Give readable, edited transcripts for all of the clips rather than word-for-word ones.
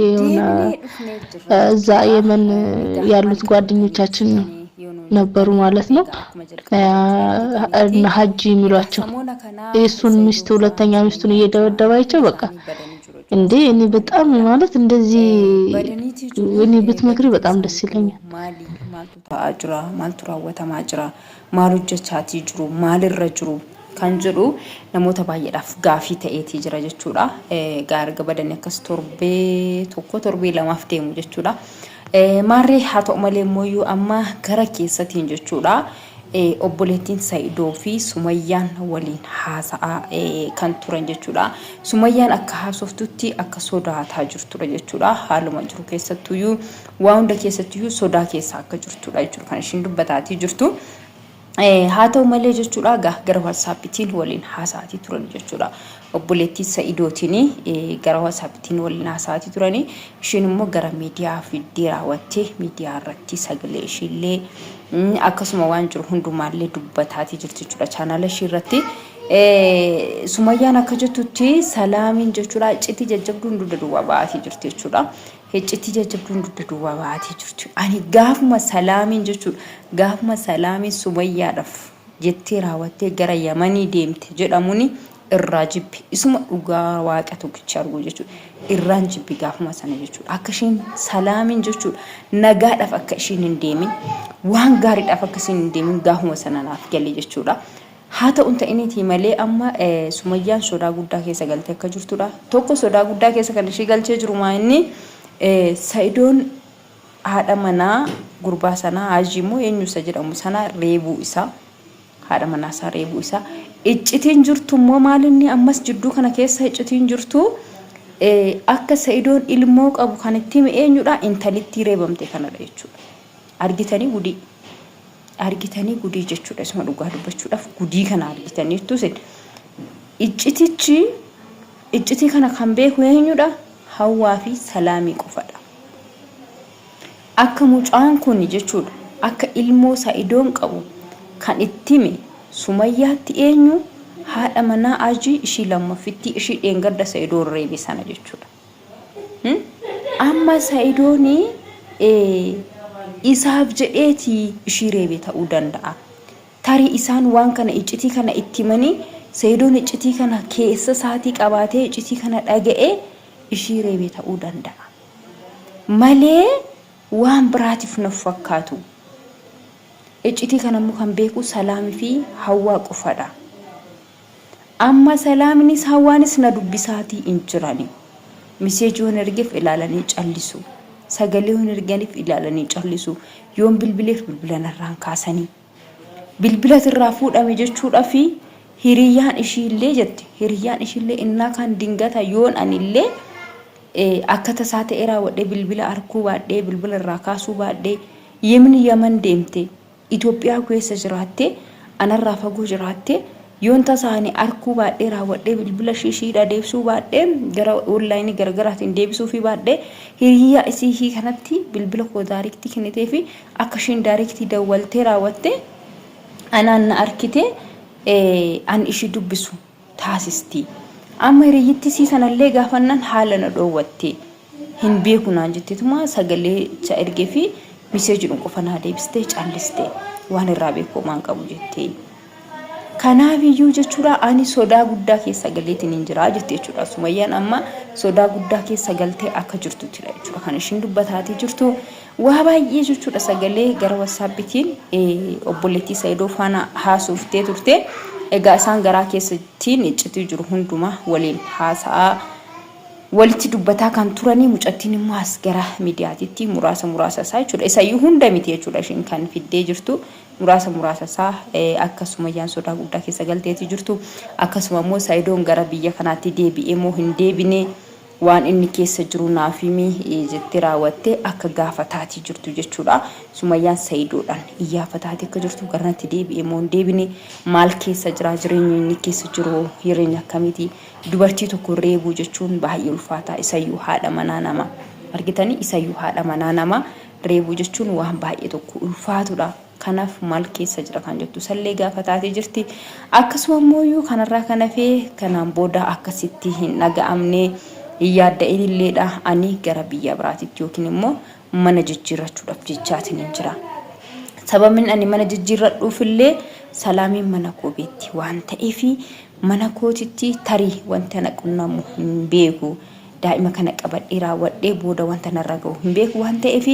የሆነ Deebinee dhufnee jirra እዛ jechuudha. የመን Egaa ያሉት maal qabatanii ጓደኞቻችን dhuftanii yoo nuun ነበሩ jettanii ማለት ነው። egaa akkuma jalqaba isinitti እነ himnetti ሀጂ egaa የሚሏቸው samoona kana የእሱን ሚስት Sa'idoo fi ሁለተኛ ሚስቱን Sumayyaan እየደበደባቸው በቃ isaanii badanii jiru jechuudha. እንዴ እኔ Samoona kana በጣም booda ማለት እንደዚህ badaniitii jiru እኔ ብትመክሪ በጣም gatiin ደስ isaanii ይለኛል። hoo maali? Maaltu ta'aa jira? Maaltu raawwatamaa jira? Maal hojjechaatii jiru? Maalirra jiru? Kan jedhu namoota baay'eedhaaf gaafii ta'eetii jira jechuudha. Egaa erga badanii akkas torbee tokko torbee lamaaf deemu jechuudha. Maarree haa ta'u malee immoo amma gara keessatiin jechuudha. Obboleettiin Sa'idoo fi Sumayyaan waliin haasa'aa kan turan jechuudha. Sumayyaan akka haasoftutti akka sodaataa jirtudha jechuudha. Haaluma jiru keessattuyyuu waa hunda keessattuyyuu sodaa keessa akka jirtudha jechuudha kan ishiin dubbataatii jirtu. Haa ta'u malee jechuudha gara WhatsAppitiin waliin haasa'aatii turan jechuudha. Obboleettii Sa'idootiin gara WhatsAppitiin waliin haasa'aatii turanii ishiin immoo gara miidiyaa fiddee raawwattee miidiyaa irratti sagalee ishiillee akkasuma waan jiru hundumaallee dubbataatii jirti jechuudha chaanaala ishii irratti. Sumayyaan akka jettutti Salaamiin jechuudha iccitii jajjabduun dugda duwwaa ba'aatii jirti jechuudha. Iccitii jajjabduun dugda duwwaa ba'aatii jirti. Ani gaafuma Salaamiin jechuudha gaafuma Salaamiin Sumayyaadhaaf jettee raawwattee gara Yamanii deemte jedhamuuni irraa jibbi. Isuma dhugaa waaqa tokkicha arguu jechuudha. Irraan jibbi gaafuma sana jechuudha. Akka isheen Salaamiin jechuudha nagaadhaaf akka isheen hin deemin waan gaariidhaaf akka isheen hin deemin gaafuma sana naaf gale jechuudha. Haa ta'u hin ta'iniitii malee amma Sumayyaan sodaa guddaa keessa galtee akka jirtudha. Tokko sodaa guddaa keessa kan ishee galchee jiru maa inni Sa'idoon haadha manaa gurbaa sanaa Haajii immoo eenyu isa jedhamu sana reebuu isaa haadha manaa isaa reebuu isaa iccitiin jirtu immoo maal inni ammas jidduu kana keessa iccitiin jirtu akka Sa'idoon ilmoo qabu kan itti hime eenyudha intalittii reebamte kanadha jechuudha. Argitanii gudii. Argitanii gudii jechuudha isuma dhugaa dubbachuudhaaf gudii kana argitaniittu isin. Iccitichi iccitii kana kan beeku eenyudha? Hawwaa fi Salaamii qofadha. Akka mucaan kun jechuudha akka ilmoo Sa'idoon qabu kan itti hime Sumayyaatti eenyu haadha manaa Ajii ishii lammaffittii ishii dheengadda Sa'idoon reebe sana jechuudha. Amma Sa'idoon isaaf jedheeti ishii reebe ta'uu danda'a. Tarii isaan waan kana iccitii kana itti himanii Sa'idoon iccitii kana keessa isaatii qabaatee iccitii kana dhaga'ee ishii reebe ta'uu danda'a. Malee waan biraatiif naf fakkaatu. Iccitii kana immoo kan beeku Salaamii fi Hawwaa qofadha. Amma Salaaminis Hawwaanis na dubbisaatii hin jirani. Miseejii yoon ergeef ilaalanii callisu. Sagalee yoon erganiif ilaalanii callisu. Yoon bilbileef bilbila narraan kaasanii. Bilbila irraa fuudhame jechuudhaaf hiriyyaan ishiillee jette. Hiriyyaan ishiillee innaa kan dingata yoon anillee akka tasaa ta'ee raawwadhee bilbila arkuu baadhee bilbila irraa kaasuu baadhee yemin Yaman deemte Itoophiyaa keessa jiraattee anarraa fagoo jiraattee yoon tasa ani arkuu baadhee raawwadhee bilbila ishii ishiidha deebisuu baadhee gara onlaayinii garagaraatiin deebisuufii baadhee hiriyyaa isii ishii kanatti bilbila koo daariktii kennitee fi akka ishiin daariktii dawwaltee raawwattee anaan na arkitee an ishii dubbisu taasisti. Amma hiriyyittii isii sanallee gaafannaan haala na dhoowwatte. Hin beeku naan jetteetuma sagaleecha ergee fi miseejidhuma qofa naa deebistee calliste. Waan irraa beeku homaa hin qabu jettee. Kanaaf iyyuu jechuudha ani sodaa guddaa keessa galeetiin hin jira jette jechuudha. Sumayyaan amma sodaa guddaa keessa galtee akka jirtuttidha jechuudha. Kan ishiin dubbataatii jirtu waa baay'ee jechuudha sagalee gara wassaappitiin obboleettii Sayidoo faana haasooftee turte. Egaa isaan garaa keessattiin iccitii jiru hundumaa waliin haasa'aa walitti dubbataa kan turanii mucattiin immoo as gara miidiyaatitti muraasa muraasa isaa jechuudha. Isayyuu hunda miti jechuudha ishiin kan fiddee jirtu muraasa muraasa isaa akka Sumayyaan sodaa guddaa keessa galteeti jirtu. Akkasuma immoo Sayidoon gara biyya kanaatti deebi'ee moo hin deebine waan inni keessa jiru naaf himi jettee raawwattee akka gaafataatii jirtu jechuudha. Sumayyaan Sayidoodhaan iyyaafataatii akka jirtu garanatti deebi'ee moo hin deebine maal keessa jira jireenya inni keessa jiru jireenya akkamiiti dubartii tokko reebuu jechuun baay'ee ulfaataa isayyuu haadha manaa nama argitanii isayyuu haadha manaa nama reebuu jechuun waan baay'ee tokko ulfaatudha. Kanaaf maal keessa jira kan jettu sallee gaafataatee jirti. Akkasuma immoo kanarraa kan hafee kanaan booda akkasitti hin dhaga'amne Hin yaadda'in illeedha ani gara biyya biraatitti yookiin immoo mana jijjiirrachuudhaaf jechaatiin hin jira. Sababni ani mana jijjiirradhuuf illee Salaamiin mana koo beetti waan ta'eef mana kootitti tarii wanta na qunnamu hin beeku. Daa'ima kana qabadhee raawwadhee booda wanta narra ga'u hin beeku waan ta'eef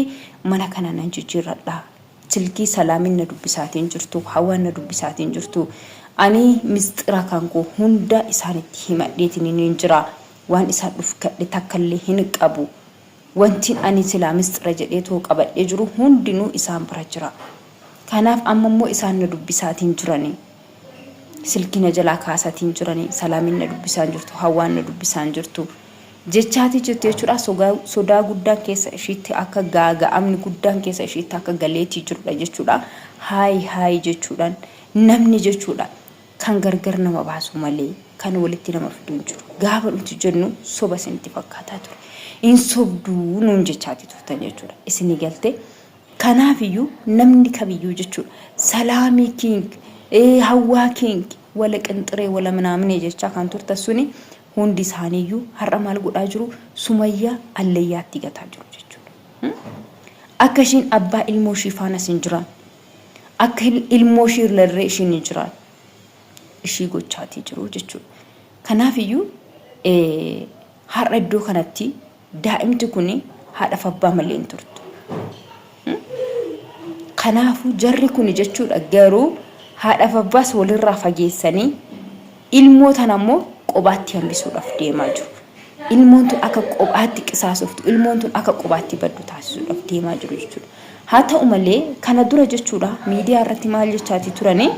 mana kana nan jijjiirradha. Silkii Salaamin na dubbisaatiin jirtu, Hawaan na dubbisaatiin jirtu. Ani misxira kan koo hunda isaanitti himadheetiin hin jira. Waan isaan dhufkadhe takkallee hin qabu. Wantin ani silaa misxira jedhee too qabadhee jiru hundinuu isaan bira jira. Kanaaf amma immoo isaan na dubbisaatiin jirani. Silkii na jalaa kaasatiin jirani. Salaamin na dubbisaan jirtu, Hawwaan na dubbisaan jirtu. Jechaatii jirti jechuudha. Sodaa guddaan keessa ishiitti akka gaaga'amni guddaan keessa ishiitti akka galeetii jirudha jechuudha. Haayi haayi jechuudhaan namni jechuudha. Kan gargar nama baasu malee kan walitti nama fidu hin jiru. Gaafa nuti jennu soba isinitti fakkaataa ture. Hin sobduu nuun jechaati turtan jechuudha. Isinii galtee. Kanaafiyyuu namni kamiyyuu jechuudha. Salaamii king, Hawwaa king, wala qinxiree wala minaaminee jechaa kan turtan suni hundi isaaniiyyuu har'a maal godhaa jiru? Sumayyaa allayyaatti gataa jiru jechuudha. Akka ishiin abbaa ilmoo ishii faanas hin jiraan. Akka ilmoo ishii irra ishiin hin jiraan. Ishii gochaatii jiru jechuudha. Kanaafiyyuu har'a iddoo kanatti daa'imti kun haadhaaf abbaa malee hin turtu. Kanaafuu jarri kun jechuudha garuu haadhaaf abbaas walirraa fageessanii ilmoo tana immoo qobaatti hambisuudhaaf deemaa jiru. Ilmoon tun akka qophaatti qisaasoftu, ilmoon tun akka qophaatti baddu taasisuudhaaf deemaa jiru jechuudha. Haa ta'u malee kana dura jechuudha miidiyaa irratti maal jechaatii turanii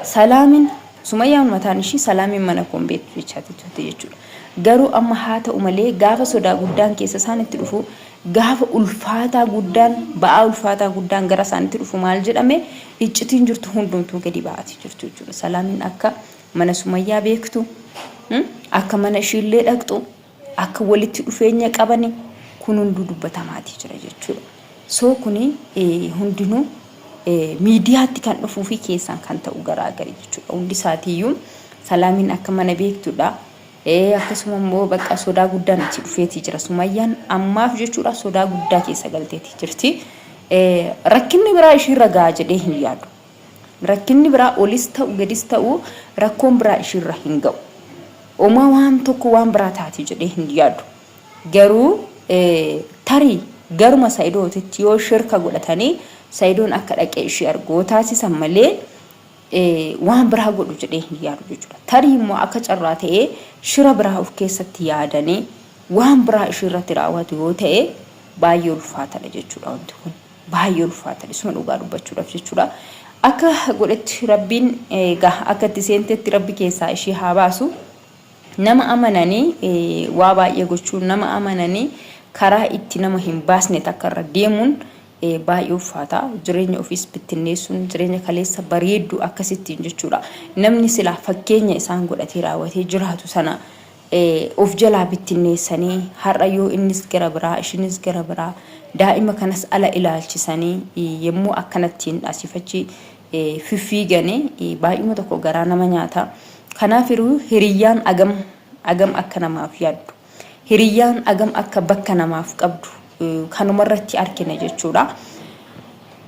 Salaamin Sumayyaan mataan ishii Salaamin mana koo hin beektu jechaatii turte jechuudha. Garuu amma haa ta'u malee gaafa sodaa guddaan keessa isaanitti dhufu gaafa ulfaataa guddaan ba'aa ulfaataa guddaan gara isaanitti dhufu maal jedhame iccitiin jirtu hundumtuu gadi ba'aatii jirtu jechuudha. Salaamin akka mana Sumayyaa beektu, akka mana ishiillee dhaqxu, akka walitti dhufeenya qabani kun hunduu dubbatamaatii jira jechuudha. So kuni hundinuu miidiyaatti kan dhufuu fi keessaan kan ta'u garaagari jechuudha. Hundi isaatiiyyuu Salaamiin akka mana beektudha. Akkasuma immoo bakka sodaa guddaan itti dhufeetii jira. Sumayyaan ammaaf jechuudha sodaa guddaa keessa galteetii jirti. Rakkinni biraa ishiirra ga'a jedhee hin yaadu. Rakkinni biraa olis ta'u gadis ta'u rakkoon biraa ishiirra hin ga'u. Omaa waan tokko waan biraa taati jedhee hin yaadu. Garuu tarii garuma Sa'idootitti yoo shirka godhatanii Sa'idoon akka dhaqee ishii argu yoo taasisan malee waan biraa godhu jedhee hin yaadu jechuudha. Tarii immoo akka carraa ta'ee shira biraa of keessatti yaadanii waan biraa ishii irratti raawwatu yoo ta'e baay'ee ulfaatadha jechuudha wanti kun. Baay'ee ulfaatadha isuma dhugaa dubbachuudhaaf jechuudha. Akka godhetti Rabbiin egaa akka itti seentetti Rabbi keessaa ishii haa baasu. Nama amananii waa baay'ee gochuun nama amananii karaa itti nama hin baasne takka irra deemuun baay'ee ulfaata. Jireenya ofiis bittinneessuun jireenya kaleessa bareedduu akkasittiin jechuudha. Namni silaa fakkeenya isaan godhatee raawwatee jiraatu sana of jalaa bittinneessanii har'a yoo innis gara biraa ishinis gara biraa daa'ima kanas ala ilaalchisanii yommuu akkanattiin asiifachi fiffiigani baay'uma tokko garaa nama nyaata. Kanaaf hiriyyaan agam agam akka namaaf yaaddu hiriyyaan agam akka bakka namaaf qabdu kanumarratti argina jechuudha.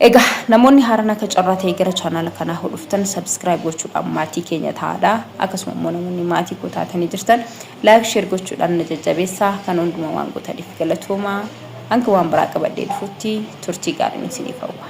Egaa namoonni haaraan akka carraa ta'e gara chaanaala kanaa hoo dhuftan subscribe gochuudhaan maatii keenya ta'aadha. Akkasuma immoo namoonni maatii koo taatanii jirtan like share gochuudhaan na jajjabeessaa. Kan hundumaa waan gootaniif galatoomaa. Hanga waan biraa qabadhee dhufutti turtii gaariin isiniif hawwa.